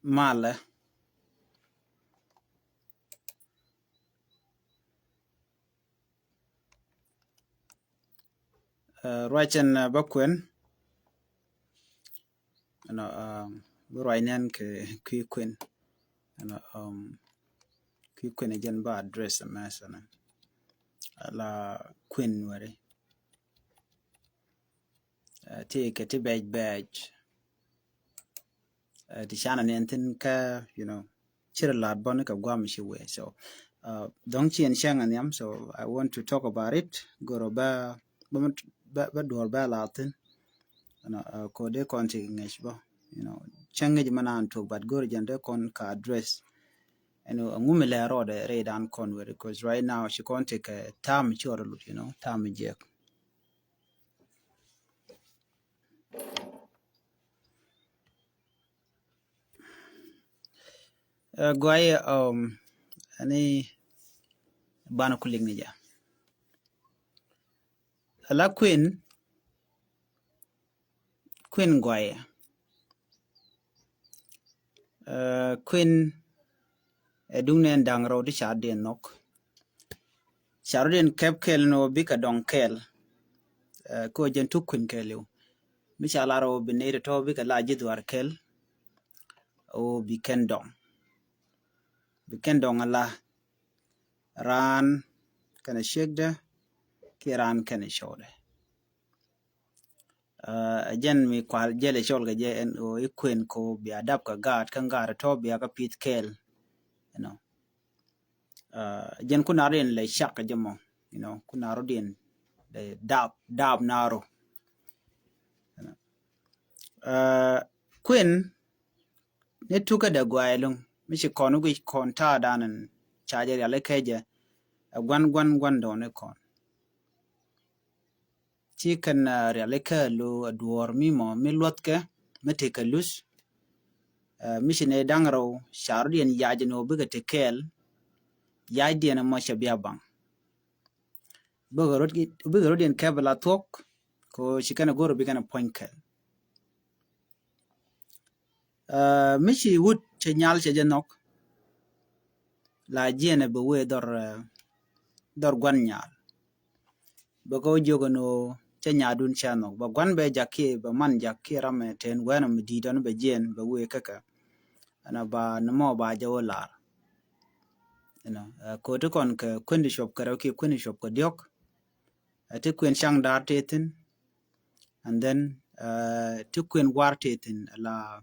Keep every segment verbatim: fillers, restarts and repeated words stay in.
malɛ. Ruacɛn bä kuɛn. Ɛnɔ bi ruac nɛn kɛ kui̱ kuɛn. Ɛnɔ kui̱ kuɛn jɛn bä address mɛsɛnɛ. Ala kuɛn wɛri ti kɛ ti bɛc bɛc. Ti canɛ ni ɛn thin kä, you know, cirɛ lat bɔni kɛ guam ci wee. So dɔ̱ŋ ci ɛn cäŋ ɛn nhiam, so I want to talk about it. Goro bä bä duɔr bä lat thin. Kode kɔn ti ŋɛc bä, you know, cäŋ ŋɛc mɛ naan tok, but goro jɛn de kɔn ka address. Ɛn ŋu mi lɛ rɔɔdɛ rɛy dan kɔn weri, because right now ci kɔn ti kɛ tam ci ɔrɔ lut, you know, tam jiɛk. Guay, um, ani bana kulik ni ja. Ala kuɛn, kuɛn guay. Kuɛn ɛ duŋ nɛn da̱ŋ rɛw ti ca diɛn nhɔk. Ca rɔ diɛn kɛp kɛl ni wä bikɛ dɔŋ kɛl. Kä wä jɛn tuk kuɛn kɛl iw. Mi ca lar wä bi nɛy tɔ̱ bikɛ la ji̱ dhuar kɛl. Wä bi kɛn dɔŋ. Bi kɛn dɔŋ ala. Raan kɛnɛ ciekdɛ kiɛ raan kɛnɛ cɔwdɛ. Ɛ jɛn mi kual jɛl ɛ cɔl kɛ jɛ ɛn ɣöö i̱ kuën ko bia dap kɛ gaat kä gaat tɔ̱ bia kä pith kɛɛl. You know. Ɛ jɛn kun a rɔ diɛn lɛ cak kɛ jɛ mɔ. You know, kun a rɔ diɛn lɛ dap dap na rɔ. You know. Ɛ kuën ni tukä dɛ guay luŋ mi ci kɔn wi̱c kɔn ta̱a̱ dan in ca jɛ rial ikɛ jɛ. Ɛ guan guan guan dɔɔni kɔn. Ci kɛn rialikä lo a duɔɔr mi mɔ mi luɔthkɛ mi tekɛ luth. Mi ci nɛ da̱ŋ rɛw ca rɔ diɛn yac ni wä bikɛ te kɛɛl. Yac diɛn mɔ cɛ bia baŋ. Bikɛ rɔ diɛn kɛp la thuɔk ko ci kɛn a go̱r bikɛn a puɔ̱ny kɛl. Mi ci wut cɛ nyal cɛ jɛ nhɔk. La jiɛn a bɛ wee dhɔr dhɔr guan nyal. Bɛ kɛ wä jiök ɛn ɣöö cä nyaadun cä nhɔk bɛ gua̱n bɛ jak kiɛ bɛ man jak kiɛ ram ɛ ten wɛn ɔ mi di̱i̱t ɔn bɛ jiɛn bɛ wee käkä. Ɛn ɔ ba ni mɔ ba jɛ wä lar. Ɛn ɔ ko̱ti kɔn kɛ kuendi cuɔp kɛ rɛw kiɛ kuendi cuɔp kɛ diɔ̱k. Ɛ ti kuën caŋ daar tëë thi̱n. And then ti kuën war tëë thi̱n la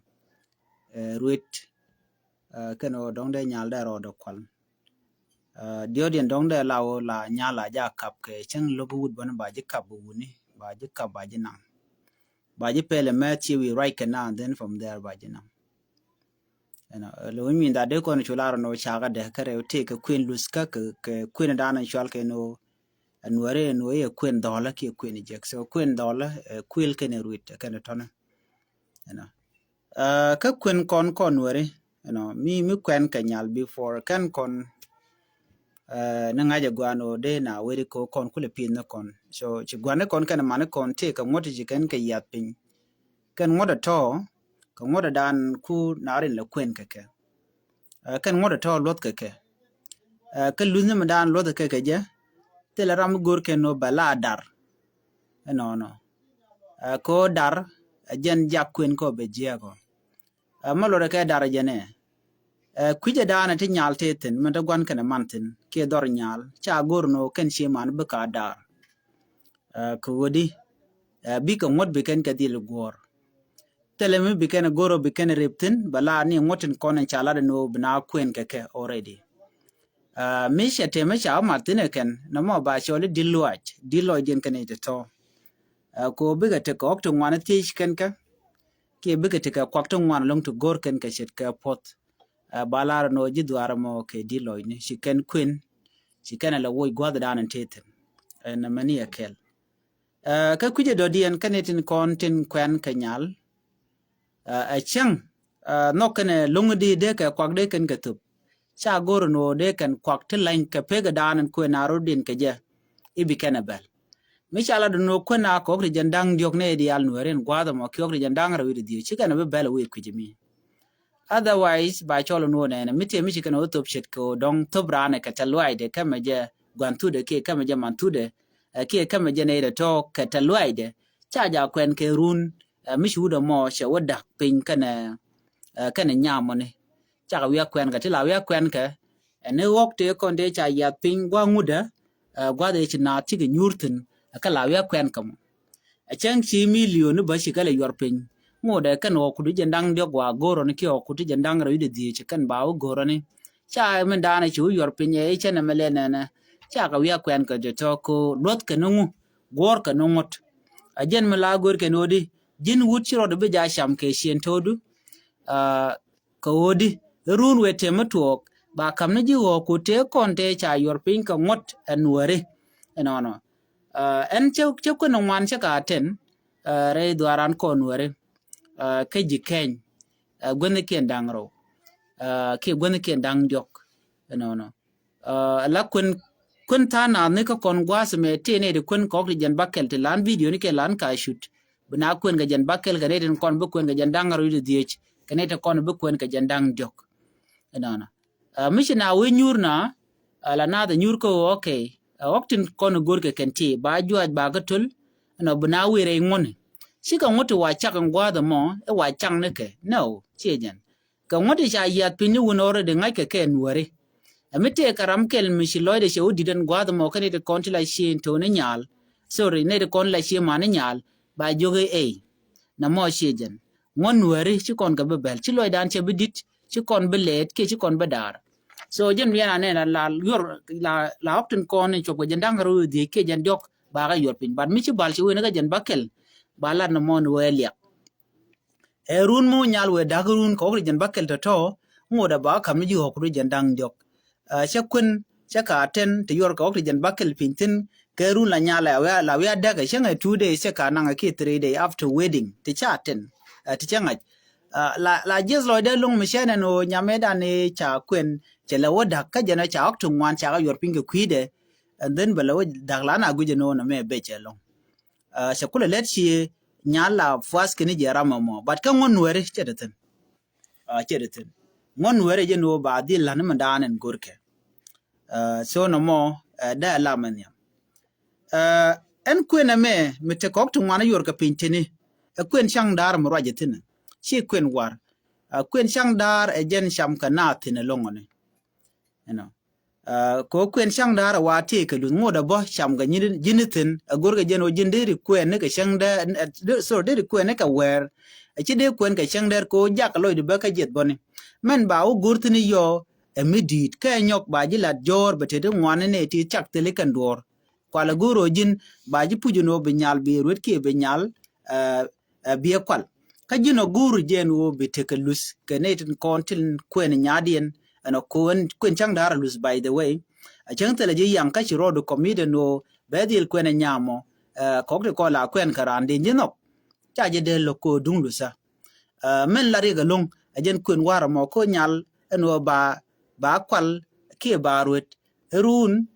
ruet. Kɛn ɣöö dɔ̱ŋ dee nyal dee rɔɔdɛ kual. Diɔ̱ɔ̱diɛn dɔ̱ŋ dee la ɣöö la nyal a ja kap kɛ cäŋ lo̱k wut bäni ba ji̱ kap wuni ba ji̱ kap ba ji̱ naŋ. Ba ji̱ pɛl ɛmɛ thiee wi̱i̱ ruac kɛ na, and then from there ba ji̱ naŋ. Ɛnɔ lo wi̱ny min dha dee kɔn cu lar ɛn ɣöö cakä dee kä rɛw tëë kɛ kuën luth kä kɛ kuën dan ɛn cual kɛ ɛn ɣöö ɛn weri ɛn ɣöö yɛ kuën dhɔlä kiɛ kuën jek. So kuën dhɔlä kuël kɛn ɛ ruit kɛn ɛ tɔnä. Ɛnɔ kä kuën kɔn kɔn weri ɛnɔ mi mi kuɛn kɛ nyal before kɛn kɔn. Ni ŋa̱c ɛ guan ɣöö dee na weri kɛ kɔn kulɛ pi̱th ni kɔn. So ci guan ni kɔn kɛn mani kɔn tëë kɛ ŋuɔ̱t ci kɛn kɛ yiath piny. Kɛn ŋuɔ̱t ɛ tɔ̱ kɛ ŋuɔ̱t ɛ dan ku na rin lɛ kuën kɛ kɛ. Kɛn ŋuɔ̱t ɛ tɔ̱ luɔth kɛ kɛ. Kä luth ni mi dan luɔth kɛ kɛ jɛ thilɛ ram mi go̱r kɛn ɣöö bɛ la dar. Ɛnɔnɔ kɛ ɣöö dar ɛ jɛn jak kuën kɔ bɛ jiɛɛkɔ. Ɛ mɛ luɔt ɛ kɛ dar ɛ jɛn ɛ. Ɛ kui̱cɛ daanɛ ti nyal tëë thi̱n mɛn te gua̱n kɛnɛ man thi̱n kiɛ dhɔr nyal ca go̱r ni ɣöö kɛn cie man bikɛ a dar. Kɛ ɣöö di bikɛ ŋuɔ̱t bi kɛn kɛ dhil guɔ̱ɔ̱r. Thilɛ mi bi kɛn go̱r ɔ bi kɛn rep thi̱n bɛ la ni ŋuɔ̱t tin kɔn in ca lat in ɣöö bi na kuën kɛ kɛ already. Mi cɛ temɛ ca mat thi̱n ɛ kɛn nɔmɔ ba cɔl i̱ di̱t luaac di̱t lɔcdiɛn kɛn i̱ ti tɔ̱. Kɛ ɣöö bikɛ tekɛ ɣɔ̱k ti ŋuan i̱ thiec kɛn kɛ kiɛ bikɛ tekɛ kuak ti ŋuan lo̱ŋ ti go̱r kɛn kɛ ce̱tkɛ puɔ̱th. Ba lar ɛn ɣöö ji̱ dhuaar ɛmɔ kɛ di̱t lɔcni ci kɛn kuën ci kɛn ɛ lɛ woc gua̱thdan in tëë thi̱n. Ɛn ɛmɛni ɛ kɛl. Kä kui̱cɛ dɔ̱diɛn kɛn i̱ tin kɔn tin kuɛn kɛ nyal. Ɛ cäŋ nhɔk kɛn ɛ lo̱ŋ di dee kɛ kuak dee kɛn kɛ thöp. Ca go̱r ɛn ɣöö dee kɛn kuak ti lany kɛ pek ɛ daan in kuën a rot din kɛ jɛ. I̱ bi kɛn ɛ bɛl mi ca lat ɛn ɣöö kuën a kɔk ri jɛn da̱ŋ diɔ̱k nɛ i̱ diaal nueeri in gua̱a̱th ɛmɔ kiɔk ri jɛn da̱ŋ rɛw i̱ di dhiec ci kɛn ɛ bi bɛl ɛ wee kui̱c mi. Otherwise ba cɔl in wä nɛnɛ mi tëë mi ci kɛn wä thop ce̱tkɛ wä dɔ̱ŋ thop raanɛ kɛ tɛ̈th luaacdɛ kɛmɛ jɛ gua̱n thutdɛ kiɛ kɛmɛ jɛ man thutdɛ kiɛ kɛmɛ jɛ nɛy dɛ tɔ̱ kɛ tɛ̈th luaacdɛ. Ca ja kuɛn kɛ run mi ci wut ɛmɔ cɛ wä da̱k piny kɛnɛ kɛnɛ nyamɔni. Cakɛ wi̱i̱ a kuɛn kɛ ti la wi̱i̱ a kuɛn kɛ ɛn i̱ ɣɔ̱k tëë kɔn tëë ca yiath piny gua̱a̱ ŋutdä gua̱a̱th ëë ci naath cikɛ nyuur thi̱n. Kä la wi̱i̱ a kuɛn kɛ mɔ ɛ cäŋ ci milion ni bä ci kɛ lɛ yuɔr piny. Ŋotdɛ kɛn ɣɔ̱k kut ti jɛn da̱ŋ diɔ̱k wa go̱o̱r rɔni kiɛ ɣɔ̱k kut ti jɛn da̱ŋ rɛw wi̱cdɛ dhieec kɛn ba wä go̱o̱r rɔni. Ca min daanɛ ci wä yuɔr piny ɛ i̱ cɛn ɛmɛ lɛ nɛnɛ. Cakɛ wi̱i̱ a kuɛn kɛ jɛ tɔ̱ ko̱ luɔ̱th kɛ ni ŋu guɔ̱ɔ̱r kɛ ni ŋut. Ɛ jɛn mi la go̱o̱r kɛn ɣöödi ji̱n wut ci rɔɔdu bi ja cam kɛ ciën to̱o̱du. Kɛ ɣöödi run wëë tëë mi tuɔɔk ba ka̱m ni ji̱ ɣɔ̱ɔ̱k ku tëë kɔn tëë ca yuɔr piny kɛ ŋuɔ̱t ɛ nuääri. Ɛnɔnɔ ɛn cä kuën ŋuan cä ka tɛn rɛy dhuaaran kɔn nuääri. Kä ji̱ kɛny guäthnikiɛn da̱ŋ rɛw kiɛ guäthnikiɛn da̱ŋ diɔ̱k. Ɛnɔnɔ la kuën kuën tha̱a̱ŋ naath ni kä kɔn gua̱a̱th mɛ tëë nɛy ti kuën kɔk ti jɛn bäkɛl ti lan video ni kɛ lan ka cut. Bi na kuën kɛ jɛn bäkɛl kɛ nɛy tin kɔn bi kuën kɛ jɛn da̱ŋ rɛw wi̱cdɛ dhieec kɛ nɛy tin kɔn bi kuën kɛ jɛn da̱ŋ diɔ̱k. Ɛnɔnɔ mi ci na wee nyuur na la naath ɛ nyuur kä ɣöö okay. Ɣɔ̱k tin kɔn go̱o̱r kɛ kɛn ti ba juaac ba kä töl. Ɛnɔ bi na wee rɛy ŋuɔ̱ni cikɛ ŋuɔ̱t ti wa cak in gua̱a̱th ɛmɔ ɛ wa cak ni kɛ nɛ ɣöö ciɛ jɛn. Kɛ ŋuɔ̱t ti ca yiath piny ni wun already ŋa̱ckɛ kɛ nuääri. Ɛ mi tëëkɛ ram kɛl mi ci lɔcdɛ cɛ wä di̱t ɛn gua̱a̱th ɛmɔ kä nɛy ti kɔn ti la cie to̱o̱ni nyaal. Sorry nɛy ti kɔn la cie mani nyaal ba jiök i̱ ey. Nɛ mɔ ciɛ jɛn ŋuɔ̱t nuääri ci kɔn kɛ bi bɛl ci lɔcdan cɛ bi di̱t ci kɔn bi lɛɛt kiɛ ci kɔn bi daar. So jɛn biɛn anɛ la la yuɔr la la ɣɔ̱k tin kɔn in cuɔp kɛ jɛn da̱ŋ rɛw wi̱cdɛ dhieec kiɛ jɛn diɔ̱k ba kɛ yuɔr piny but mi ci bal ci wen kä jɛn bäkɛl. Ba lat nɛ mɔ ni wee liak. Ɛ run mi wä nyal wëë da̱k run kɛ ɣɔ̱k ti jɛn bäkɛl tɔ̱tɔ̱. Ŋotdɛ ba kä ka̱m ni ji̱ ɣɔ̱k kut ti jɛn da̱ŋ diɔ̱k. Cä kuën cä ka tɛn ti yuɔr kɛ ɣɔ̱k ti jɛn bäkɛl piny thi̱n. Kɛ run la nyal la wi̱i̱ a däk ɛ cäŋ ɛ two days cä ka naŋ ɛ kiɛ three day after wedding ti ca tɛn. Ti cä ŋa̱c la la jiɛth lɔcdɛ lo̱ŋ mi cɛ nɛn ɣöö nyamɛdan i̱ ca kuën cɛ lɛ wä da̱k kä jɛn ɛ ca ɣɔ̱k ti ŋuan ca kɛ yuɔr piny kɛ kui̱dɛ. And then bɛ lɛ wä da̱k la na gui̱c ɛn ɣöö nɛ mɛ bec ɛ lo̱ŋ. Cɛ kulɛ lɛt ci nyal la fuath kini jɛ ram ɛmɔ but kä ŋuɔ̱t nuääri cɛ te thi̱n. Cɛ te thi̱n ŋuɔ̱t nuääri jɛ ni wä ba dhil la̱t ni mi daan ɛn go̱rkɛ. So nɔmɔ dee lam ɛn nhiam. Ɛn kuën ɛmɛ mi te kɔk ti ŋuan yuɔr kɛ piny tini. Ɛ kuën caŋ daar mi ruac ɛ thi̱n ci kuën war. Kuën caŋ daar ɛ jɛn cam kɛ naath thi̱n ɛ lo̱ŋɔni. Ɛnɔ kɛ ɣöö kuën caŋ da̱a̱r ɛ wa tëëkɛ luth ŋot ɛ bä cam kɛ ji̱n thi̱n ɛ go̱rkɛ jɛn ɣöö ji̱n dee ri kuɛɛn ni kɛ cäŋ däär. Sorry dee ri kuɛɛn ni kɛ wɛɛr. Ɛ ci dee kuɛn kɛ cäŋ däär kɛ ɣöö jakɛ lɔcdu bä kä jiɛth bäni. Mɛn ba wä go̱r thi̱n i̱ yɔɔ ɛ mi di̱i̱t kä ɛ nyɔk ba ji̱ lat jɔ̱ɔ̱r bɛ tëë ti ŋuan ni nɛy ti cak thil i̱ kɛn duɔ̱ɔ̱r. Kualɛ go̱o̱r ɣöö ji̱n ba ji̱ puc ɛn ɣöö bi nyal bi ruet kiɛ bi nyal. Ɛ biɛ kual kä ji̱n ɔ go̱o̱r jɛ ɛn ɣöö bi tekɛ luth kɛ nɛy tin kɔn tin kuɛn nyaatdiɛn. Ɛn ɔ ko̱n kuɛn cäŋ da̱a̱r a luth by the way. A cäŋ thilɛ ji̱ yaŋ kä ci rɔɔdu kɔmit ɛn ɣöö bɛ dhil kuɛn ɛ nyam ɔ. Kɔk ti kɔn la kuɛn kɛ raandiɛn ji̱ nhɔk ca jɛ dee lo̱k ko̱ duŋ luthä. Mɛn la riɛk ɛlɔ̱ŋ ɛ jɛn kuɛn wa̱r ɛmɔ ko̱ nyal ɛn ɣöö ba ba kual kiɛ ba ruet. Run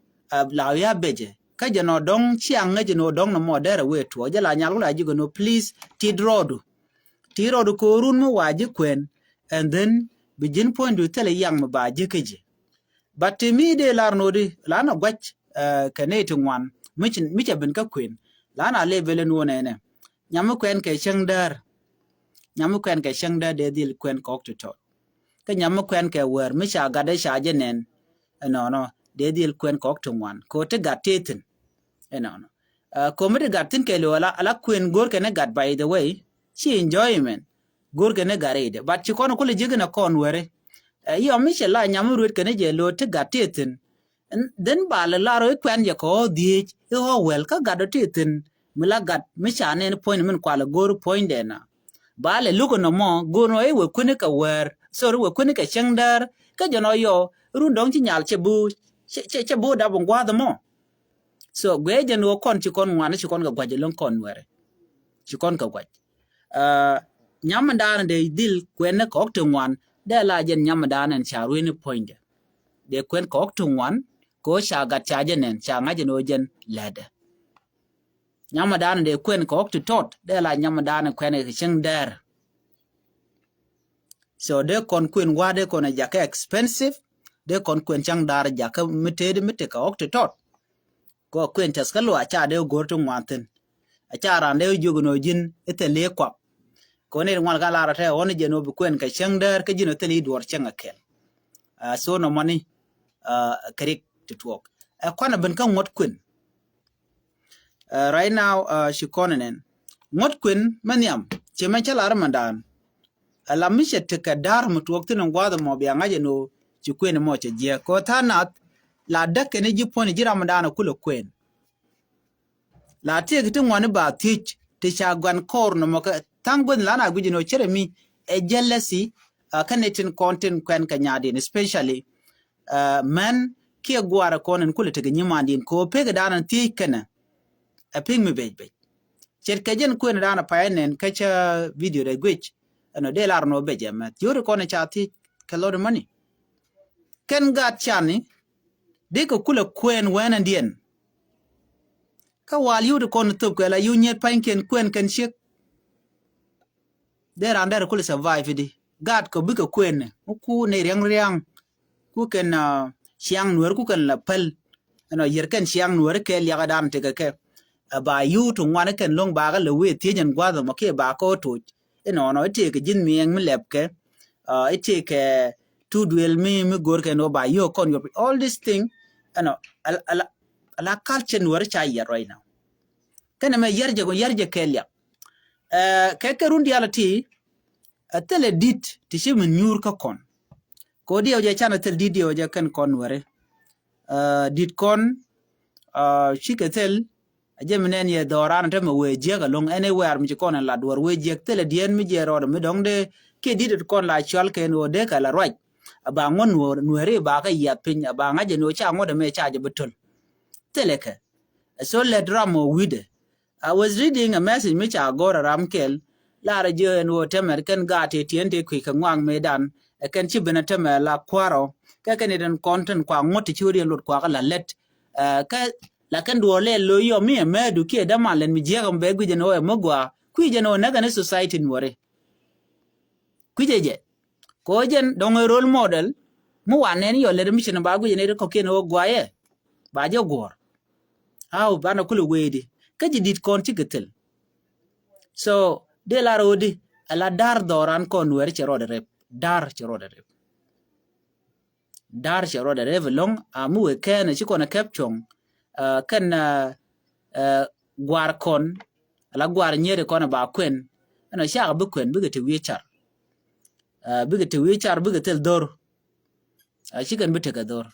la wi̱i̱ a becɛ kä jɛ nɔ dɔ̱ŋ ciaŋ ŋäc jɛ nɔ dɔ̱ŋ nɔmɔ dɛrɛ wee tuɔɔk jɛ la nyal wä la ji̱ kɛ nɔ please tit rɔɔdu. Tit rɔɔdu ko̱o̱run mi wa ji̱ kuɛn. And then bi ji̱n puɔ̱nydu thilɛ yaŋ mi ba ji̱ kä ji̱. But ti mi dee lar nɔ di la nɔ gua̱c kɛ nɛy ti ŋuan mi cɛ ben kä kuën. La nɔ a lɛ bel ɛn wä nɛnɛ nyam mi kuɛn kɛ cäŋ däär. Nyam mi kuɛn kɛ cäŋ däär dee dhil kuɛn kɔk ti tɔt. Kä nyam mi kuɛn kɛ wäär mi ca gat dee ca jɛ nɛn. Ɛnɔnɔ dee dhil kuɛn kɔk ti ŋuan ko̱ ti gat tëë thi̱n. Ɛnɔnɔ ko̱ mi ti gat thi̱n kɛ liw ala kuɛn go̱r kɛn i̱ gat by the way. Ci enjoyment go̱r kɛn i̱ gat i̱dɛ but ci kɔn kulɛ ji̱ kɛn ɛ kɔn weri. Yɔ mi cɛ la nyam mi ruet kɛn i̱ jɛ lo̱o̱ ti gat tëë thi̱n. Then ba lɛ lar i̱ kuɛn jɛ kɛ ɣɔ̱ dhieec i̱ ɣɔ̱ wɛl kä gat ɔ tëë thi̱n. Mi la gat mi ca nɛn puɔ̱ny min kualɛ go̱r puɔ̱nydɛ na. Ba lɛ luk ɛnɔ mɔ go̱r nɔ i̱ wek kuäni kɛ wäär. Sorry wek kuäni kɛ cäŋ däär kä jɛ nɔ yɔ run dɔ̱ŋ ci nyal cɛ bi cɛ bi wä dap in gua̱a̱th ɛmɔ. So guɛ jɛ ni wä kɔn ci kɔn ŋuan ci kɔn kɛ gua̱c ɛlɔ̱ŋ kɔn nuɛrɛ. Ci kɔn kɛ gua̱c. Nyam in daanɛ dee dhil kuɛn ni kɔk ti ŋuan dee la jɛn nyam in daanɛ ca rueni puɔ̱nydɛ. Dee kuɛn kɔk ti ŋuan kɛ ɣöö ca gat ca jɛ nɛn ca ŋa̱c ɛn ɣöö jɛn lätdɛ. Nyam in daanɛ dee kuɛn kɔk ti tɔt dee la nyam in daanɛ kuɛn kɛ cäŋ däär. So dee kɔn kuën gua̱a̱r dee kɔn a jakä expensive. Dee kɔn kuën caŋ daar jakä mi tëëdi mi tekɛ ɣɔk ti tɔt. Kɔ kuën tɛth kä luaac ca dee go̱o̱r ti ŋuan thi̱n. A ca raan dee jiök ni ɣöö ji̱n i̱ thil i̱ kuak. Kɔn i̱ ŋuan ka lar a tɛ ɣɔn i̱ jɛn ɣöö bi kuën kɛ cäŋ däär kä ji̱n ɣöö thil i̱ duɔ̱ɔ̱r cäŋ a kɛl. So nɔmɔni kɛ rik ti tuɔɔk. Ɛ kuan a ben kä ŋuɔ̱t kuën. Right now ci kɔn ɛ nɛn ŋuɔ̱t kuën mɛ nhiam ci mɛ cä lar mɛ daan. Ɛ la mi cɛ tekɛ da̱r mɛ tuɔɔk thi̱n in gua̱a̱th ɛmɔ bia ŋa̱c ɛn ɣöö ci kuën ɛmɔ cɛ jiɛk kɛ ɣöö tha̱a̱ŋ nath la däk kɛn i̱ ji̱ puɔ̱ny ji̱ ram mɛ daan ɛ kulɛ kuën. La tiek ti ŋuani ba thiec ti ca guan kɔr nɔmɔ kɛ tha̱a̱ŋ guäth lan a guic ni ɔ cere mi ɛ jealousy. Kä ni tin kɔn tin kuɛn kɛ nyaadin especially mɛn kiɛ guaarɛ kɔn in kulɛ tekɛ nyimandin kɛ ɔ pek dan an thiec kɛnɛ. Ɛ pek mi bec bec ce̱tkɛ jɛn kuën dan a payɛ nɛn kä cä video dɛ guic. Ɛnɔ dee lar nɔ bec ɛ mɛth yori kɔn in ca thiec kɛ lot mani. Kɛn gat cani dee kɛ kulɛ kuën wɛn ɛn diɛn. Kä wal yut kɔn thop kɛ la yut nyet pany kɛn kuɛn kɛn ciek. Dee ran dɛr kul survive di gat kɔ bikɛ kuɛn ni ku ni riaŋ riaŋ. Ku kɛn ciaŋ nuɛr ku kɛn la päl. Ɛnɔ yɛr kɛn ciaŋ nuɛr kɛ liakä dan tekɛ kɛ. Ɛ ba yut ŋuan kɛn loŋ bakä lɛ wee thiec ɛn gua̱th ɛmɔ kiɛ bakä ɔ toc. Inɔnɔ itekɛ ji̱n miɛŋ mi lɛpkɛ. Itekɛ tu duel mi mi gor kɛn wä ba yio̱k kɔn yuɔp all this thing. Ɛnɔ ala culture nuɔri ca yɛr right now. Kɛnɛ mɛ yɛr jɛ kɔ yɛr jɛ kɛ liak. Kɛ kɛ run dial ti. Thilɛ dit ti ci min nyuur kä kɔn. Kɔ diɛw jɛ can thil dit diɛw jɛ kɛn kɔn nuɔri. Dit kɔn cikɛ thil. A jɛ mi nɛn yɛ dhɔran tämɛ wee jiäk aloŋ ɛn iwɛɛr mi ci kɔn in lat duɔr wee jiäk thilɛ diɛn mi jiɛ rɔɔdɛ mi dɔ̱ŋ dee kiɛ dit kɔn la cual kɛn ɣöö dee kɛ la ruac. A ba ŋuɔ̱t nuɔ̱ri ba kä yiath piny a ba ŋa̱c ɛn ɣöö ca ŋuɔ̱t ɛmɛ ca jɛ bi töl. Thilɛ kɛ. Ɛ so lɛt ram ɔ wi̱dɛ. I was reading a message mi ca gɔr a ram kɛl. Lar a jiɛ ɛn ɣöö tämɛ kɛn gaat tëë tiɛn tëë kui̱ kɛ ŋuak mëëdan. Ɛ kɛn ci ben a tämɛ la kua̱r ɔ kɛ kɛn itɛn kɔn tɛn kua ŋuɔ̱t ti ci ɣöö riɛn luɔt kuakä la lɛt. Kä lakin duɔɔr lɛ lo̱c yɔ mi ɛmɛ du kiɛ däman lɛn mi jiɛk ɛmɛ bɛ guic ɛn ɣöö ɛmɛ gɔaa kui̱c ɛn ɣöö näk ɛn i̱ society nuɔri. Kui̱c ɛ jɛ kɛ ɣöö jɛn dɔ̱ŋ ɛ role model. Mi wa nɛn yɔ lɛt mi cin ba guic ɛn i̱ kɔ̱kiɛn ɣöö gɔaa yɛ ba jɛ guɔ̱ɔ̱r. Aw banɛ kulɛ weedi kä ji̱ di̱t kɔn cikɛ thil. So dee lar ɣöödi ala da̱r dhɔran kɔn nuɛɛri cɛ rɔɔdɛ rep da̱r cɛ rɔɔdɛ rep. Da̱r cɛ rɔɔdɛ rep ɛlɔ̱ŋ a mi wek kɛɛn ci kɔn ɛ kɛp cuɔ̱ŋ. Kɛn gua̱a̱r kɔn ala gua̱a̱r nyeri kɔn ɛ ba kuɛn. Ɛn ɔ cakɛ bi kuɛn bikɛ te wi̱i̱ car. Bikɛ te wi̱i̱ car bikɛ thil dhor. Ci kɛn bi tekɛ dhor.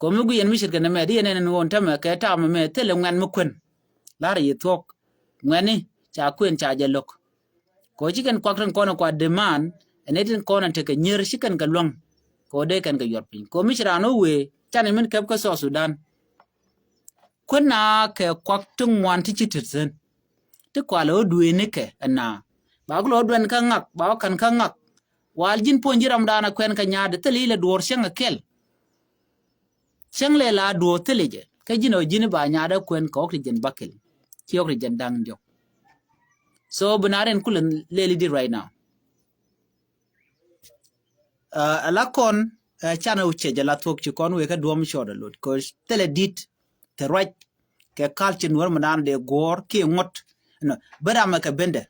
Komi guic ɛn mi ce̱tkɛ nɛmɛ di ɛn ɛn ɛn ɣöö ɛn tämɛ kɛ ta̱a̱ mɛmɛ thilɛ ŋuɛ̈n mi kuën. La̱rä yɛ thuɔ̱k ŋuɛ̈ni ca kuën ca jɛ lo̱k. Kɛ ɣöö ci kɛn kuak tin kɔn ɛ kua demand ɛn ɛ tin kɔn ɛ tekɛ nyier ci kɛn kɛ luäŋ. Kɛ ɣöö dee kɛn kɛ yuɔr piny kɛ ɣöö mi ci raan ɣöö wëë canɛ min kɛp kä South Sudan. Kuën na kɛ kuak ti ŋuan ti ci tet thi̱n. Ti kualɛ ɣöö dueeni kɛ ɛna ba kulɛ ɣöö duɛn kä ŋak ba ɣöö ka̱n kä ŋak. Wal ji̱n puɔ̱ny ji̱ ramdan a kuɛn kɛ nyaatdɛ thil ilɛ duɔ̱ɔ̱r cäŋ a kɛl. Cäŋ lɛ la duɔ̱ɔ̱r thil ijɛ kä ji̱n ɔ ji̱n i̱ ba nyaatdä kuɛn kɛ ɣɔk ti jɛn bakɛl. Ci ɣɔk ti jɛn da̱ŋ diɔ̱k. So bi na rin kulɛ lɛl i̱di right now. Ala kɔn canɛ wä cɛ jɛ la thuɔ̱k ci kɔn wee kä duɔ̱m cɔɔdɛ lot kɛ thilɛ di̱t. Thil ruac kɛ culture nuɔ̱r mi naan dee guɔ̱ɔ̱r kiɛ ŋuɔ̱t. Bi ramɛ kɛ bendɛ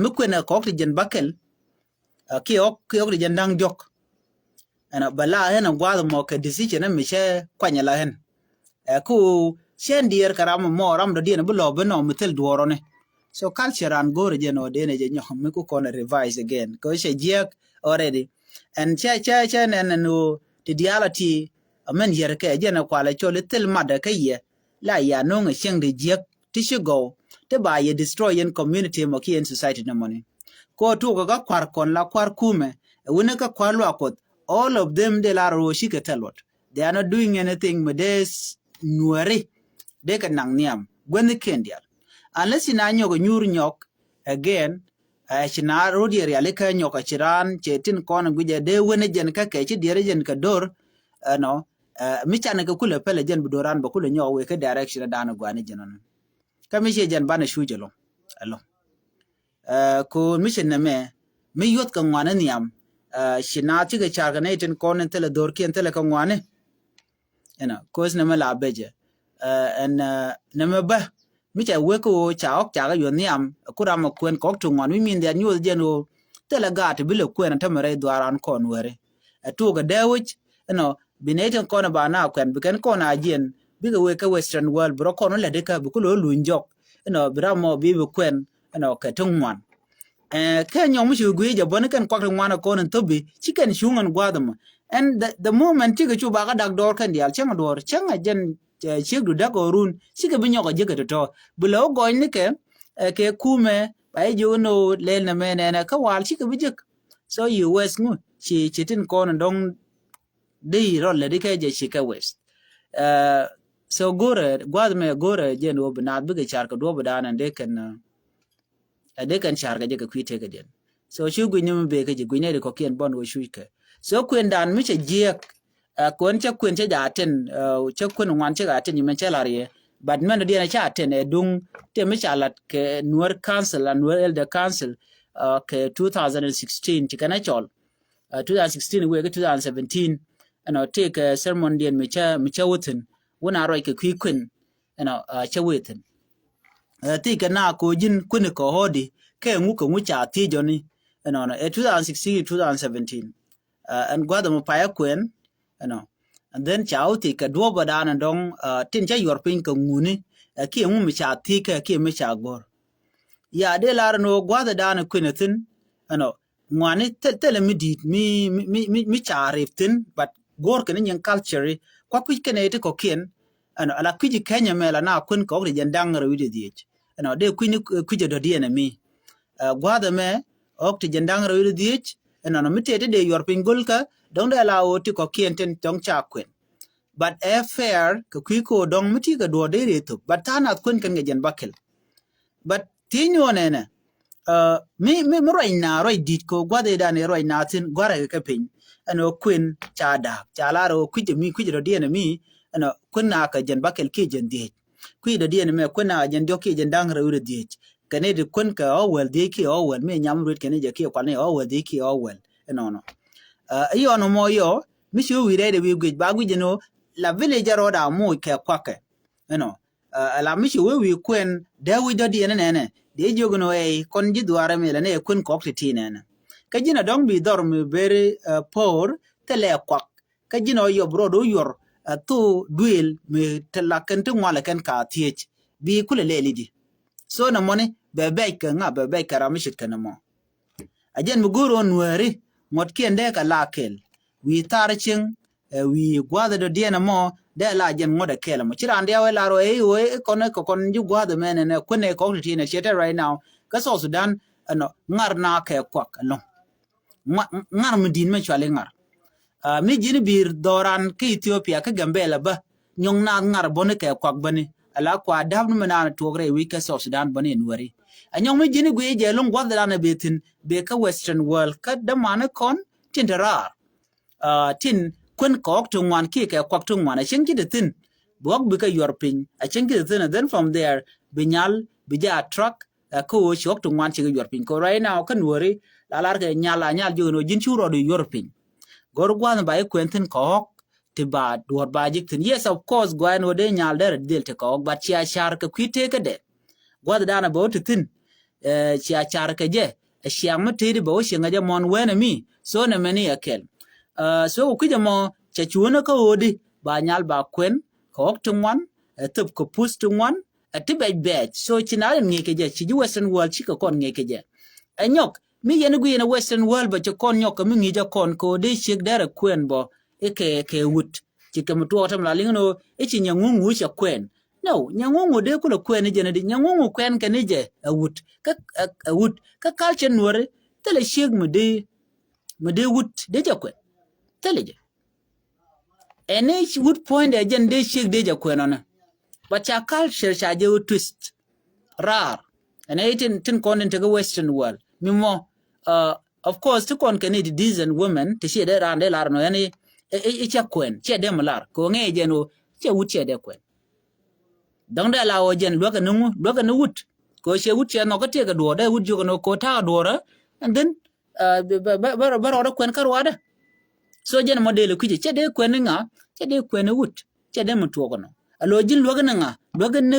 mi kuenɛ kɛ ɣɔk ti jɛn bakɛl. Kiɛ ɣɔk kiɛ ɣɔk ti jɛn da̱ŋ diɔ̱k. Ɛn bɛ la ɣän ɛ gua̱a̱th mɔ kɛ decision mi cɛ kuany ala ɣän. Ɛ ku cɛn diɛɛr kɛ ram mɔ ram dɔ̱diɛn bi lɔ bi nɔ mi thil duɔɔrɔni. So culture an go̱o̱rɛ jɛn ɔ denɛ jɛ nyɔk mi ku kɔn revise again kɛ cɛ jiɛk already. Ɛn cɛ cɛ cɛ nɛn ɛn ɣöö ti diaal a ti amɛn yɛr kɛ jɛn ɛ kualɛ cɔl i̱ thil matdɛ kä yɛ. La ya no̱o̱ŋ ɛ cieŋ di jiäk ti ci gɔw ti ba yɛ destroy yɛn community mɔ ki yɛn society ni mɔni. Ko tuɔk kä kua̱r kɔn la kua̱r kumɛ ɛ wuni kä kua̱r luak kuɔth. All of them de la rɔ ci kɛ thil luɔt. They are not doing anything mi dee nuɛri dee kɛ naŋ nhiam guänh kiɛn dial. Unless ci na nyɔk ɛ nyuur nyɔk again. Ɛ ci na rot yɛ riali kä nyɔk ɛ ci raan cɛ tin kɔn guic ɛ dee wen ɛ jɛn kä kɛ ci diɛr ɛ jɛn kɛ dor. Ɛnɔ mi canɛ kɛ kulɛ pɛlɛ jɛn bi dor raan bɛ kulɛ nyɔk wee kä direction ɛ daan ɛ guani jɛn ɔnɔ. Kä mi ciɛ jɛn banɛ cuc ɛlɔ̱ŋ ɛlɔ̱ŋ. Ko̱o̱n mi cɛ nɛmɛ mi yuɔth kɛ ŋuan in nhiam Ci naath cikɛ car kɛ nɛy tin kɔn in thilɛ dhorkiɛn thilɛ kɛ ŋuani. Inɔ, cause nɛmɛ la becɛ. Ɛn nɛmɛ bä mi ca wek kä ɣöö ca ɣɔk cakɛ yuɔth nhiam ɛ ku ram ɛ kuɛn kɔk ti ŋuan mi min dhiat nyuɔth jɛn ɣöö thilɛ gaat ti bi lɛ kuɛn ɛ tämɛ rɛy dhuaaran kɔn weri. Ɛ tuɔɔk ɛ dee wec inɔ bi nɛy tin kɔn ɛ ba na kuɛn bi kɛn kɔn a jiɛn bikɛ wek kä western world bi rɔ kɔn wä lɛ dikä bi ku lo̱ luny jɔk. Inɔ bi ram mɔ bi bi kuɛn inɔ kɛ ti ŋuan. Kɛ nyɔk mi ci guic jɛ bäni kɛn kuak ti ŋuan ɛ kɔn in thöpi ci kɛn cuŋ ɛn gua̱a̱th ɛmɔ. Ɛn the moment cikɛ cu bakä dak dɔɔr kɛn diaal cäŋ duɔɔr cäŋ a jɛn ciek du dak ɔ run cikɛ bi nyɔk a jiäkä tɔtɔ bi lɛ wä gɔny ni kɛ kɛ kumɛ ba i̱ jiök ni ɣöö lɛl nɛ mɛ nɛnɛ kä wal cikɛ bi jiäk. So yi wes ŋu ci ci tin kɔn in dɔŋ di rɔl lɛ di kɛ jɛ ci kɛ wes. So go̱rɛ gua̱a̱th mɛ go̱rɛ jɛn ɣöö bi naath bikɛ car kɛ duɔ̱p dan ɛn dee kɛn ɛ dee kɛn car kɛ jɛ kɛ kui̱ tekä diɛn. So ci gui̱ny ni mi bee kä ji̱ gui̱ny nɛ di kɔkiɛn bɔn wä cuc kɛ. So kuën dan mi cɛ jiɛk ɛ kuën cɛ kuën cɛ ja tin cɛ kuën ŋuan cɛ ja tin yi mɛn cɛ lar yɛ. But mɛn diɛn cɛ tin ɛ duŋ ti mi ca lat kɛ Nuer Council la Nuer Elder Council kɛ two thousand and sixteen ci kɛn ɛ cɔl. Two thousand sixteen wek kɛ two thousand seventeen ɛnɔ ti kɛ sermon diɛn mi cɛ mi cɛ wä thin wun a ruac kɛ kui̱ kuën. Ɛnɔ cɛ wee thin. Thikɛ na ko ji̱n kuini kɛ ɣɔ̱di kɛ ŋu kɛ ŋu ca thiec jɔni. Ɛnɔnɔ ɛ two thousand sixteen two thousand seventeen. Ɛn gua̱th ɛmɔ payä kuɛn. Ɛnɔ and then ca wä thikɛ duɔ̱pä dan ɛn dɔŋ tin cä yuɔr piny kɛ ŋuni. Kiɛ ŋu mi ca thiec kɛ kiɛ mi ca go̱r. Ya dee lar ɛn ɣöö gua̱th ɛ dan ɛ kuini thin. Ɛnɔ ŋuani thilɛ mi di̱i̱t mi mi mi mi ca rip thin but go̱o̱r kɛn nyin culture kua kui̱c kɛn ɛ ti kɔkiɛn. Ɛnɔ ala kui̱c Kenya mɛ la na kuën kɛ ɣɔk ti jɛn da̱ŋ rɛw i̱ di dhiec. Ɛnɔ dee kui̱c ni kui̱c ɛ dɔ̱diɛn ɛ mi gua̱a̱th ɛmɛ ɣɔk ti jɛn da̱ŋ rɛw i̱ di dhiec. Ɛnɔnɔ mi tëë ti dee yuɔr piny go̱lkä dɔ̱ŋ dee la ɣöö ti kɔkiɛn tin dɔ̱ŋ ca kuën. But ɛ fair kɛ kui̱ ko̱o̱r dɔ̱ŋ mi ti kɛ duɔ̱ɔ̱r dee rëë thop but tha̱a̱ŋ nath kuën kɛn kɛ jɛn bäkɛl. But thiec ni ɣän ɛnɛ mi mi mi ruac na ruac di̱t kɛ gua̱th idan i̱ ruac na thi̱n gua̱rɛ kɛ piny. Ɛn ɣä kuën ca da̱a̱k ca lar ɣä kui̱c mi kui̱c rɔ diɛn mi ɛn ɣä kuën na kɛ jɛn bakɛl kiɛ jɛn dhiec. Kui̱c rɔ diɛn mɛ kuën na kɛ jɛn diɔ̱k kiɛ jɛn da̱ŋ rɛw rɔ dhiec. Kɛn i̱ di kuën kɛ ɣä wäl dhiec kiɛ ɣä wäl mi nyam ruet kɛn i̱ jɛ kiɛ kual ni ɣä wäl dhiec kiɛ ɣä wäl. Ɛnɔnɔ i̱ ɣɔn mɔ yɔ mi ci wi̱i̱ rɛy de wi̱i̱ guic ba guic ɛn ɣä la village rɔ da muc kɛ kuakɛ. Ɛnɔ Ɛ la mi ci wee wi̱i̱ kuɛn dee wi̱c dɔ̱diɛn nɛnɛ dee jiök ni ɣɛɛ kɔn ji̱ dhuaar ɛmɛ lɛ ni ɛ kuën kɔk ti ti nɛnɛ. Kä ji̱n ɛ dɔ̱ŋ bi dhɔr mi beri poor thilɛ kuak kä ji̱n ɛ yɔp rɔɔd wä yuɔr ɛ thok duëël mi te lak kɛn ti ŋualɛ kɛn ka thiec bi kulɛ lɛɛl i̱di. So nɛ mɔni bɛ bɛc kɛ ŋa bɛ bɛc kɛ ram mi ce̱tkɛ nɛ mɔ. A jɛn mi go̱o̱r ɣän Nuääri ŋuɔ̱tkiɛn dee kɛ la kɛl wi̱i̱ thar cieŋ. Ɛ wi̱i̱ gua̱a̱th ɛ dɔ̱diɛn ɛmɔ dee la jɛn ŋuɔ̱t ɛ kɛl ɛmɔ ci raan diaw ɛ lar ɣöö ɛ ɣöö ɛ kɔn ɛ kɔn ji̱ gua̱a̱th ɛmɛn ɛn ɛ kuën ɛ kɔk ti tin ɛ ciɛ tɛ right now. Kä South Sudan ɛnɔ ŋar na kɛ kuak ɛlɔ̱ŋ. Ŋar mi di̱i̱t mɛ cuali ŋar. Mi ji̱n bi̱i̱r dhɔran kä Ethiopia kä Gambela bä nyɔŋ naath ŋar bäni kɛ kuak bäni. Ala kua däp ni mi naan tuɔk rɛy wi̱c kä South Sudan bäni in weri. Ɛ nyɔŋ mi ji̱n guiy jɛ luŋ gua̱th dan ɛ bi thi̱n bi kä Western world kä dämani kɔn tin te raar. Tin kuën kɔɔk ti ŋuan kiɛ kɛ kuak ti ŋuan a cieŋ ci ti thi̱n. Bi ɣɔk bi kɛ yuɔr piny a cieŋ ci ti thi̱n and then from there bi nyal bi jɛ attract. Kä ɣöö ci ɣɔk ti ŋuan ci kɛ yuɔr piny kɛ right now kä Nuääri la lar kɛ nyal a nyal jiök ɛn ɣöö ji̱n ci wä rɔɔd yuɔr piny. Go̱r gua̱a̱th ba i̱ kuɛn thi̱n kɛ ɣɔk ti ba duɔ̱ɔ̱r ba ji̱k thi̱n. Yes, of course, gua̱a̱th ɛn ɣöö dee nyal derɛ dhil ti kɛ ɣɔk but cia car kɛ kui̱ teekädɛ. Gua̱a̱th danɛ bɛ wä ti thi̱n cia car kɛ jɛ. Ɛ ciaŋ mi tëëdi bɛ wä cieŋ kɛ jɛ mɔn wɛnɛ mi so nɛ mɛni ɛ kɛl. So kɛ kui̱c ɛmɔ cɛ cuunä kä ɣöödi ba nyal ba kuɛn kɛ ɣɔk ti ŋuan ɛ thop kɛ puth ti ŋuan. Ɛ ti bɛc bɛɛc so ci na rin ŋi̱i̱c kɛ jɛ ci ji̱ Western world cikɛ kɔn ŋi̱i̱c kɛ jɛ. Ɛ nyɔk mi yɛn i̱ gui̱i̱n ɛ Western world bɛ ci kɔn nyɔk kɛ mi ŋi̱i̱c ɛ kɔn kɛ ɣöö dee ciek derɛ kuɛn bɔ i̱ kɛ kɛ wut. Ci kɛ mi tuɔɔk tɛm la liŋ ni ɣöö i̱ ci nyɛ ŋuŋ ŋuuc ɛ kuɛn. No, nyɛ ŋuŋ ŋu dee kulɛ kuɛn i̱ jɛn i̱ di nyɛ ŋuŋ ŋu kuɛn kɛn i̱ jɛ ɛ wut kä ɛ wut kä culture Nuääri. Thilɛ ciek mi dee mi dee wut dee jɛ kuɛn. Thilɛ jɛ. Ɛn i̱ wut puɔ̱nydɛ jɛn dee ciek dee jɛ kuɛn ɔnɛ. But ca culture ca jɛ wä twist raar. Ɛn i̱ tin tin kɔn in tekɛ Western world mi mɔ. Of course ti kɔn kɛn i̱ ti decent women ti ciɛ dee raan dee lar nɔ ɛn i̱ i̱ cɛ kuɛn ciɛ dee mi lar kɛ ɣöö ŋɛɛ jɛn ɣöö ciɛ wut ciɛ dee kuɛn. Dɔ̱ŋ dee la ɣöö jɛn luäkɛ ni ŋu luäkɛ ni wut kɛ ɣöö ciɛ wut ciɛ nhɔk kä tiɛɛkɛ duɔɔr dee wut jiök ɛn ɣöö kɛ ɣöö ta̱a̱ duɔɔrä. And then bɛ rɔɔdä kuɛn kä ruadä. So jɛn mɔ dee lɛ kui̱cɛ cɛ dee kuɛn ni ŋa, cɛ dee kuɛn ni wut, cɛ dee mi tuɔk nɔ. A lo̱ ji̱n luäk ni ŋa, luäk ni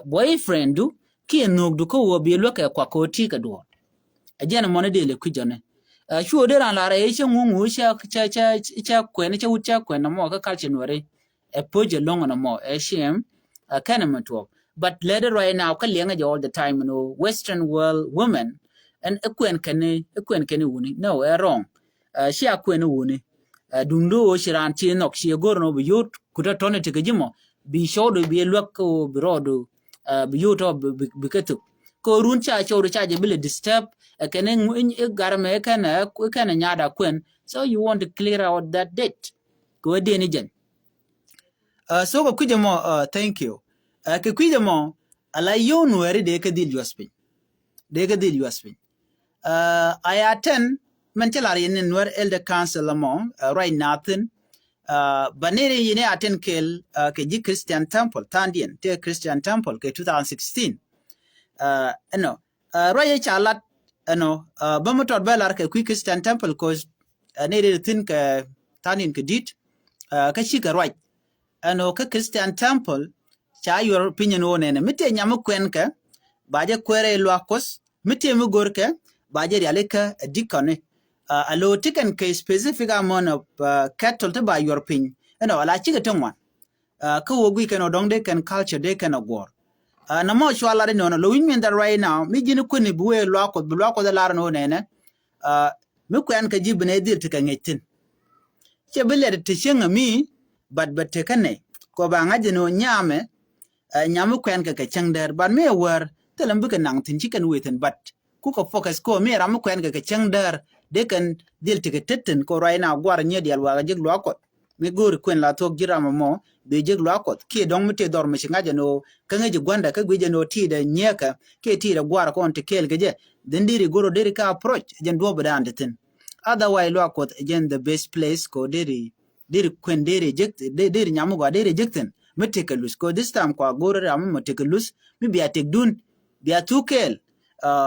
boyfriend du kiɛ nhöök du kä wä bi luäk kɛ kuak kɛ wä ti kɛ duɔɔr. A jɛn mɔ ni dee lɛ kui̱cɛ ni. Cu dee ran lar ɛ cɛ ŋuŋu cɛ kuɛn cɛ wut cɛ kuɛn nɔmɔ kä culture Nuɛri. Ɛ puc ɛ loŋ nɔmɔ ɛ ciɛm. Ɛ kɛn mi tuɔk. But lɛ dee right now kä liɛŋɛ jɛ all the time ni western world women. Ɛn ɛ kuɛn kɛn ɛ kuɛn kɛn wuni. No, ɛ wrong. Cia kuɛn wuni. Duŋdu ɣöö ci raan ci nhɔk ci go̱r ni ɣöö bi yot kutɔ tɔni ti kɛ ji̱ mɔ bi cɔwdu bi luäk kä ɣöö bi rɔɔdu bi yot tɔ bi kɛ thuk. Kä run ca cɔwdu ca jɛ bi lɛ disturb ɛ kɛn ɛ garmɛ ɛ kɛn ɛ kɛn ɛ nyaada kuɛn. So you want to clear out that date. Kɛ wee diɛn i̱ jɛn. So kɛ kui̱c ɛmɔ, thank you. Kɛ kui̱c ɛmɔ a la yio̱w Nuɛri dee kɛ dhil yuath piny. Dee kɛ dhil yuath piny. I attend mɛn cä lar yɛn ni Nuɛr Elder Council ɛmɔ ruac na thin. Ba ni ri yini attend kɛɛl kɛ ji̱ Christian Temple tha̱a̱ŋdiɛn tëë Christian Temple kɛ two thousand sixteen. Ɛnɔ ruac i̱ ca lat ɛnɔ bä mi tɔt bä lar kɛ kui̱ Christian Temple cause ni ri thin kɛ tha̱a̱ŋdiɛn kɛ di̱t. Kä cikɛ ruac ɛn ɣöö kä Christian Temple ca yuɔr piny ɛn ɣöö nɛnɛ mi tëë nyam mi kuɛnkɛ ba jɛ kuɛrɛ i̱ luaak Kuɔth, mi tëë mi görkɛ ba jɛ rialikä ɛ dikɔni. A lo̱o̱ ti kɛn kɛ specific amount of cattle ti ba yuɔr piny ɛn ɣöö ala cikɛ ti ŋuan. Kä wä guic kɛn ɣöö dɔ̱ŋ dee kɛn culture dee kɛn ɛ guɔ̱ɔ̱r. Nɔmɔ cua lar inɔnɔ lo̱ wi̱ny min that right now mi ji̱n kuäni bi wee luaak Kuɔth bi luaak Kuɔth ɛ lar ɛn ɣöö nɛnɛ mi kuɛn kɛ ji̱ bi nɛ dhil ti kɛ ŋi̱c thi̱n. Cɛ bi lɛt ti cieŋ ɛmi but bɛ tekä nɛ kɔ ba ŋa̱c ɛn ɣöö nyamɛ. Nyam mi kuɛn kɛ kɛ cäŋ däär but mi ɛ wäär thilɛ mi bikɛ naŋ thi̱n ci kɛn wee thi̱n but kukɛ focus kɔ mi ɛ ram mi kuɛn kɛ kɛ cäŋ däär dee kɛn dhil ti kɛ tet thi̱n kɔ ruac na guar nyiet dial wakɛ jek luaak Kuɔth. Mi go̱o̱ri kuën la thuɔ̱k ji̱ ram ɛmɔ bi jek luaak Kuɔth kiɛ dɔ̱ŋ mi tëë dhɔr mi ci ŋa̱c ɛn ɣöö kä ŋäc ɛ gua̱ndɛ kä guic ɛn ɣöö ti̱i̱dɛ nyiɛɛkɛ kiɛ ti̱i̱dɛ guar kɔn ti kɛɛl kɛ jɛ. Dhin diri go̱r ɣöö diri kä approach jɛn duɔ̱ɔ̱p dan ti thi̱n. Otherwise luaak Kuɔth jɛn the best place kɔ diri diri kuën diri jek diri nyam mi gɔaa diri jek thi̱n mi tekɛ luth kɔ this time kua go̱r ram mi mɔ tekɛ luth mi bia tek dun bia thuk kɛɛl.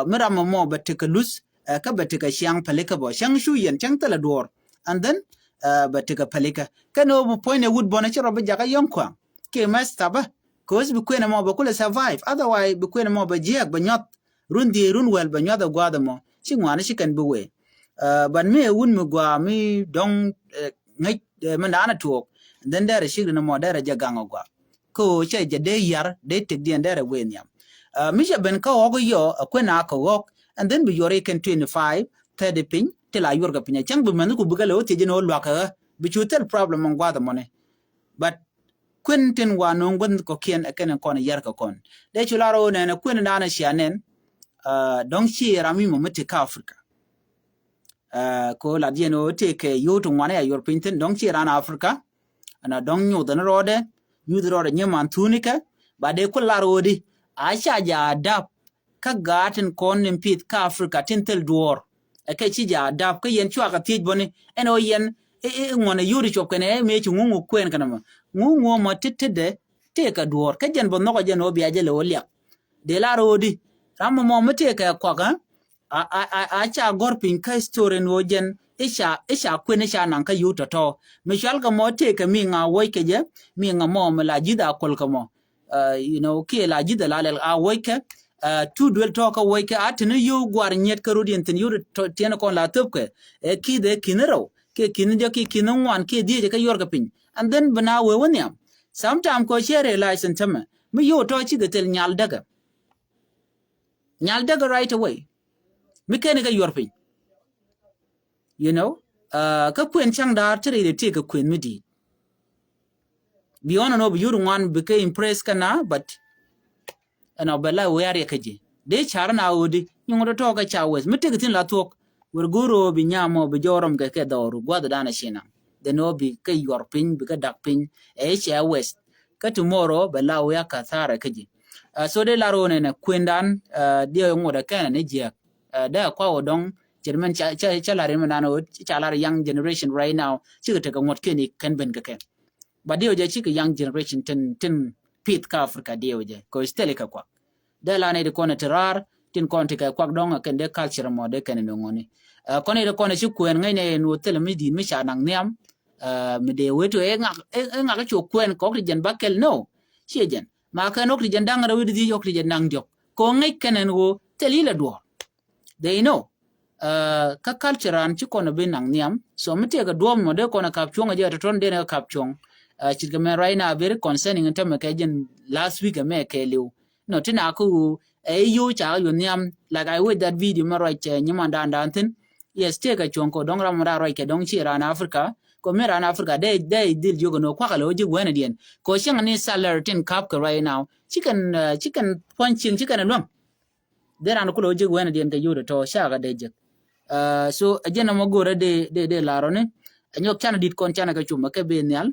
Mi ram mi mɔ bɛ tekɛ luth kä bɛ tekɛ ciaŋ pälikä bɔ cäŋ cu yɛn cäŋ thilɛ duɔɔr. And then bɛ tekɛ pälikä kɛn ɣöö bi puɔ̱ny ɛ wut bɔnɛ ci rɔ bi jakä yɔ̱ŋ kua̱ŋ kiɛ mɛth thabä. Cause bi kuën ɛmɔ bɛ kulɛ survive otherwise bi kuën ɛmɔ bɛ jiɛɛk bɛ nyuath. Run dhieec run wäl bɛ nyuath ɛ gua̱a̱th ɛmɔ ci ŋuani ci kɛn bi wee. But mi ɛ wun mi gua̱a̱ mi dɔ̱ŋ ŋäc mi naan ɛ tuɔɔk. And then dɛrɛ cik rin ɛmɔ dɛrɛ jɛ gaŋ ɛ gua̱a̱ kä ɣöö cɛ jɛ dee yar dee tëkdiɛn dɛrɛ wee nhiam. Mi cɛ ben kä ɣɔ̱k yɔ ɛ kuën a kɛ ɣɔ̱k and then bi yuɔr i̱ kɛn twenty five thirty piny ti la yuɔr kɛ piny ɛ cäŋ bi mɛnh ku bikɛ lɛ wä thiec in ɣöö luakä ɣä bi cu thil problem in gua̱a̱th ɛmɔni. But kuën tin wa no̱o̱ŋ guänh kɔ̱kiɛn ɛ kɛn in kɔn yar kɛ kɔn dee cu lar ɣöö nɛn ɛ kuën in naan ɛ cia nɛn. Dɔ̱ŋ ci ram mi mɔ mi ti kä Africa. Ko lat yɛn ɣöö tëëkɛ yio̱w ti ŋuan ya yuɔr piny thi̱n dɔ̱ŋ ci ran Africa. Ɛn a dɔ̱ŋ nyuuth ɛn rɔɔdɛ nyuuth rɔɔdɛ nyiman thunikɛ ba dee ku lar ɣöödi a ca ja dap. Kä gaat tin kɔn in pith kä Africa tin thil duɔɔr ɛ kɛ ci ja dap kä yɛn cuakɛ thiec bäni ɛn ɣöö yɛn i̱ ŋuɔ̱n ɛ yio̱w ti cuɔp kɛn ɛ mëë ci ŋuŋu kuɛɛn kɛn ɛmɔ ŋuŋu ɛmɔ ti tetdɛ tëëkɛ duɔɔr kä jɛn bä nhɔkɔ jɛn ɣöö bia jɛ lɛ ɣöö liak. Dee lar ɣöödi ram ɛmɔ mi tëëkɛ kuakä. A ca gɔ̱r piny kä story ni ɣöö jɛn i̱ ca i̱ ca kuën i̱ ca naŋ kä yio̱w tɔ̱tɔ̱ mi cual kɛ mɔ tëëkɛ mi ŋa wuɔc kɛ jɛ mi ŋa mɔ mi la ji̱th a kuɔl kɛ mɔ. You know kiɛ la ji̱th a la lɛl a wuɔc kɛ. Tu duel tɔ̱ kä wuɔc kɛ a tini yio̱w guar nyiet kä rut yɛn thi̱n yio̱w tiɛn kɔn la thöp kɛ ɛ ki̱th ɛ ki̱n rɛw kiɛ ki̱n jɛ kiɛ ki̱n ŋuan kiɛ dhieec kä yuɔr kɛ piny. And then bi na wee wä nhiam sometime kɔ ciɛ realize in tämɛ mi yio̱w tɔ̱ cikɛ thil nyal däkɛ. Nyal däkɛ right away. Mi keni kɛ yuɔr piny. You know kä kuën caŋ daar ti rɛy dee tëëkɛ kuën mi di̱i̱t. Bi ɣɔn ɛn ɣöö bi yur ŋuan bi kɛ impress kɛ na but ɛn ɣöö bɛ la wee a riɛk kä ji̱ dee car na ɣöödi nyuŋ dee tɔɔk kɛ ca weth mi tëëkɛ thi̱n la thuɔ̱k. Wer go̱o̱r ɣöö bi nyam ɣöö bi jɔw rɔm kɛ kɛ dhɔru gua̱th dan a ci naŋ. Then ɣöö bi kɛ yuɔr piny bi kɛ dak piny ɛ cɛ weth. Kä tomorrow bɛ la wee a kathara kä ji̱. So dee lar ɣöö nɛnɛ kuëndan diɛ ŋuɔt ɛ kɛnɛ ni jiɛk. Dee a kua wä dɔŋ cɛ mɛn ca lar in mɛn nan wä ca lar young generation right now cikɛ tekɛ ŋuɔt kɛn i̱ kɛn ben kɛ kɛn. But diɛ wä jɛ cikɛ young generation tin tin pith kä Africa diɛ wä jɛ kɛ wä stäli kɛ kuak. Dee lar ni di kɔn ɛ ti raar tin kɔn ti kɛ kuak dɔŋ kɛn dee culture mɔ dee kɛn ni ŋɔni. Kɔn i̱ kɔn i̱ ci kuɛn ŋäcnɛ ɛn wä thilɛ mi di̱i̱t mi ca naŋ nhiam. Mi dee wee to ɛ ŋak ɛ ŋak i̱ cu kuɛn kɔk ti jɛn bakɛl no. Ciɛ jɛn ma kɛn ɔk ti jɛn da̱ŋ rɛw i̱ di dhiec ɔk ti jɛn naŋ diɔk kɛ ŋäc kɛn ɛn wä thil i̱ lɛ duɔ̱ɔ̱r. They know. Kä culture an ci kɔn bi naŋ nhiam. So mi tëëkɛ duɔ̱ɔ̱p mɔ dee kɔn ɛ kap cuɔ̱ŋ ɛ jɛ tɔtɔn dee ni kɛ kap cuɔ̱ŋ. Ci kɛ mɛ right now very concerning in tämɛ kɛ jɛn last week ɛmɛ kɛ liw. No ti na kä wu ɛ i̱ yo̱o̱ ca kä yo̱o̱ nhiam. Like I watch that video mɛ ruac nyimandan dan thin. Yes, tëëkɛ cuɔ̱ŋ kɛ dɔ̱ŋ ram mɔ da ruac kɛ dɔ̱ŋ ci ran Africa. Kɛ mi ran Africa dee dee dhil jiök ɛn ɣöö kuakä lɛ wä ji̱ wɛnɛ diɛn kɛ cieŋ ni salary tin kap kɛ right now. Ci kɛn ci kɛn puɔ̱ny cieŋ ci kɛn ɛ luäŋ. Dee ran kulɛ wä ji̱ wɛnɛ diɛn kɛ yio̱w tɔ̱ cakɛ dee jek. So ɛ jɛn ɛmɔ go̱rɛ dee dee lar ɔni. Ɛ nyɔk canɛ di̱t kɔn canɛ kɛ cum ɛ kɛ ben nhial.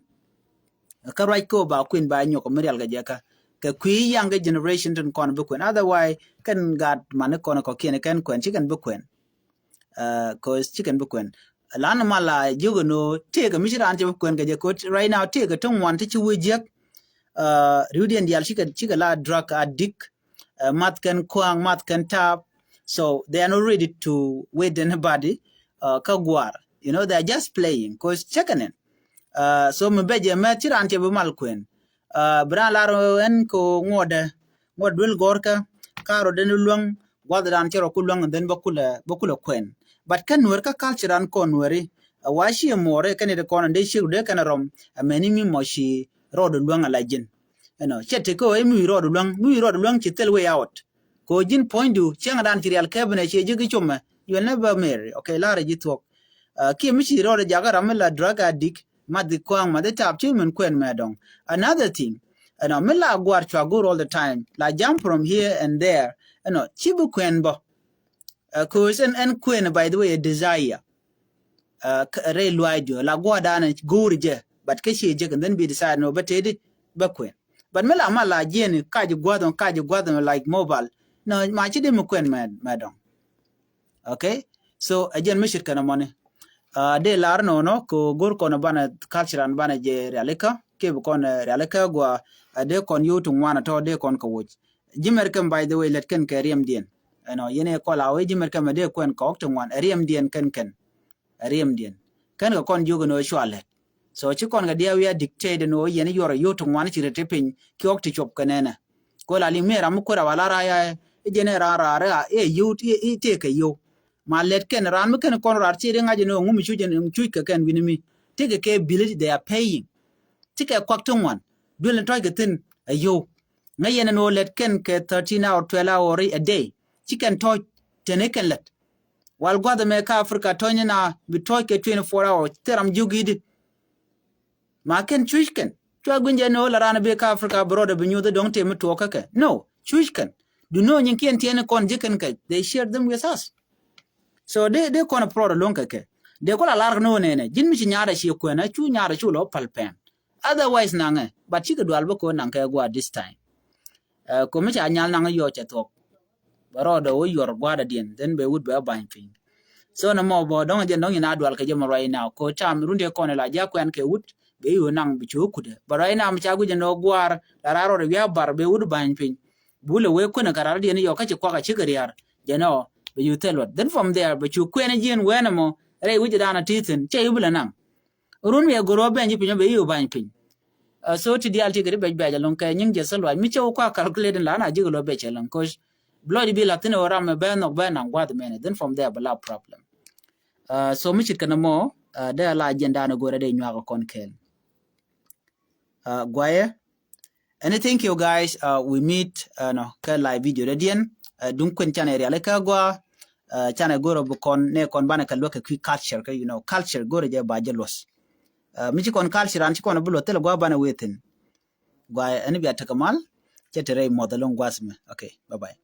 Kä ruac kɛ wä ba kuën ba nyɔk mi rial kɛ jɛ kä kɛ kui̱ young generation tin kɔn bi kuën, otherwise kɛn gaat mani kɔn kɔkiɛn kɛn kuɛn ci kɛn bi kuɛn. Cause ci kɛn bi kuɛn lan mal la jiök ɛn ɣöö tëëkɛ mi ci raan cɛ bi kuɛn kɛ jɛ kɛ right now tëëkɛ ti ŋuan ti ci wee jiäk. Riwdiɛn diaal cikɛ la drug addict. Math kɛn kua̱a̱ŋ, math kɛn taap. So they are not ready to wait anybody. Kä gua̱a̱r, you know, they are just playing cause cɛ kɛn ɛn. So mi bɛ jɛ mɛth ci raan cɛ bi mal kuɛn. Bi raan lar ɛn kɛ ŋuɔdɛ ŋuɔt duel gɔ̱rkä. Ka rɔ den luäŋ gua̱th raan cɛ rɔ ku luäŋ and then bä kulɛ bä kulɛ kuɛn. But kä nuɛr kä culture raan kɔn nuɛri. Ɛ wa ci muɔri kɛn it kɔn dee ciek dee kɛn rɔm. Ɛ mɛni mi mɔ ci rɔɔd luäŋ ala ji̱n. Ɛnɔ cɛ ti kä ɛ mi wi̱i̱ rɔɔd luäŋ mi wi̱i̱ rɔɔd luäŋ ci thil way out. Kɛ ji̱n puɔ̱nydu cieŋdan ci rial kɛpinɛ ci ji̱ ki cumɛ. You will never marry. Okay, larɛ ji̱ thuɔ̱k. Kiɛ mi ci rɔɔd jakä ram mi la drug addict. Mathi kua̱a̱ŋ mathi tap ci min kuɛn mɛ dɔŋ. Another thing, ɛnɔ mi la guar cua go̱r all the time la jump from here and there. Ɛnɔ ci bi kuɛn bɔ. Cause ɛn ɛn kuɛn by the way a desire. Rɛy luac diɔ la guar dan go̱r jɛ but kä ci jek and then bi desire no bɛ tedi bɛ kuɛn. But mi la ma la jiɛni kac gua̱th on kac gua̱th on like mobile. No ma ci di mi kuɛn mɛ dɔŋ. Okay. So ɛ jɛn mi ce̱tkɛ nɔmɔni. Dee lar nɔnɔ kɛ go̱r kɔn banɛ culture an banɛ jɛ rialikä kiɛ bi kɔn rialikä gua. Dee kɔn yio̱w ti ŋuan atɔ dee kɔn kɛ woc. Ji̱ mɛr kɛm by the way lɛt kɛn kɛ riɛmdiɛn. Ɛnɔ yɛn ɛ kɔl a wee ji̱ mɛr kɛm ɛ dee kuɛn kɔk ti ŋuan ɛ riɛmdiɛn kɛn kɛn. Ɛ riɛmdiɛn kɛn kɛ kɔn jiök ɛn ɣöö cua lɛt. So ci kɔn kɛ diaw ya dictate ɛn ɣöö yɛn yuɔr ɛ yio̱w ti ŋuan ci rɛt ti piny kiɔk ti cuɔp kɛ nɛnɛ. Kol a liŋ mi ram mi kuer a wala ra ya i̱ jɛn ɛ ran raar ɛ yio̱w i̱ tëëkɛ yio̱w. Ma lɛt kɛn raan mi kɛn kɔn raar ci ri ŋa̱c ɛn ŋum cuc ɛn cuc kɛ kɛn wi̱ni mi. Ti kɛ kɛ bill they are paying. Ti kɛ kuak ti ŋuan duel ni tɔc kɛ thin a yo̱w. Ŋäc yɛn ɛn ɣöö lɛt kɛn kɛ thirteen hour, twelve hour a day. Ci kɛn tɔc teni kɛn lɛt. Wal gua̱th ɛmɛ kä Africa tɔ̱ny ɛn a bi tɔc kɛ twenty four hour thil ram jiök i̱di. Ma kɛn cuc kɛn cua gui̱ny jɛ ni ɣöö la raan bi kä Africa bi rɔɔdɛ bi nyuuth dɔ̱ŋ tëë mi tuɔɔk kä kɛ no cuc kɛn. Du ni ɣöö nyin kiɛn tiɛɛni kɔn ji̱ kɛn kɛ they share them with us. So dee dee kɔn a prɔɔd a lo̱ŋ kɛ kɛ dee kɔn a lar kɛ ni ɣöö nɛnɛ ji̱n mi ci nyaat a ci kuɛn a cu nyaat a cu lɔ pal pɛn. Otherwise naŋɛ but cikɛ dual bä kɛ ɣöö naŋ kɛ gua̱a̱r this time. Kɛ mi ca nyal naŋ yɔɔc cɛ thuɔ̱k. Bɛ rɔɔdɛ wä yuɔr gua̱a̱r dadiɛn then bɛ wut bɛ ba̱ny piny. So nɛ mɔ bɔ dɔ̱ŋ jɛn dɔ̱ŋ nyin a dual kɛ jɛ mɔ right now kɛ ɣöö tam run tëë kɔn ila jiakuɛn kɛ wut. Bɛ i̱ wä naŋ bi ci wä kutdɛ but right now mi ca guic jɛ nɔ gua̱a̱r la raar rɔɔdɛ wiaa bar bɛ wut ba̱ny piny. Bulɛ wee kuenɛ kɛ raar dadiɛn yɔɔk kä ci kuak a cikɛ ria̱a̱r. Jɛn ɔ bɛ cu thil luɔt then from there bɛ cu kuɛn jiɛn wɛn ɛmɔ rɛy wi̱cdan a ti thi̱n cɛ i̱ bi lɛ naŋ. Run mi ɛ go̱r wä ben ji̱ piny wä ben i̱ wä ba̱ny piny. So ti diaal ti kɛ ti bɛc bɛc ɛlɔ̱ŋ kɛ nyiŋ jɛ thil luac mi cɛ wä kua calculate in la na ji̱ kɛ luɔt bɛc ɛlɔ̱ŋ course. Blood bi la thin ɛ wä ram mɛ ben nhɔk ben naŋ gua̱th mɛn then from there bi la problem. So mi cit kɛn ɛmɔ dee la jiɛn dan ɛ go̱r ɛ dee nyuak ɛ kɔn kɛɛl. Guayɛ. And thank you guys. We meet ɛnɔ kɛ live video dɛ diɛn. Duŋ kuɛn canɛ rialikä gua. Canɛ go̱r ɔ bi kɔn nɛ kɔn banɛ kɛ luäk kɛ kui̱ culture kɛ you know culture go̱r ɔ jɛ ba jɛ luɔth. Mi ci kɔn culture an ci kɔn bi luɔth thilɛ gua banɛ wee thin. Gua ɛn bia tekɛ mal. Cɛ te rɛy muɔth ɛlɔŋ gua̱th mɛ. Okay, bye bye.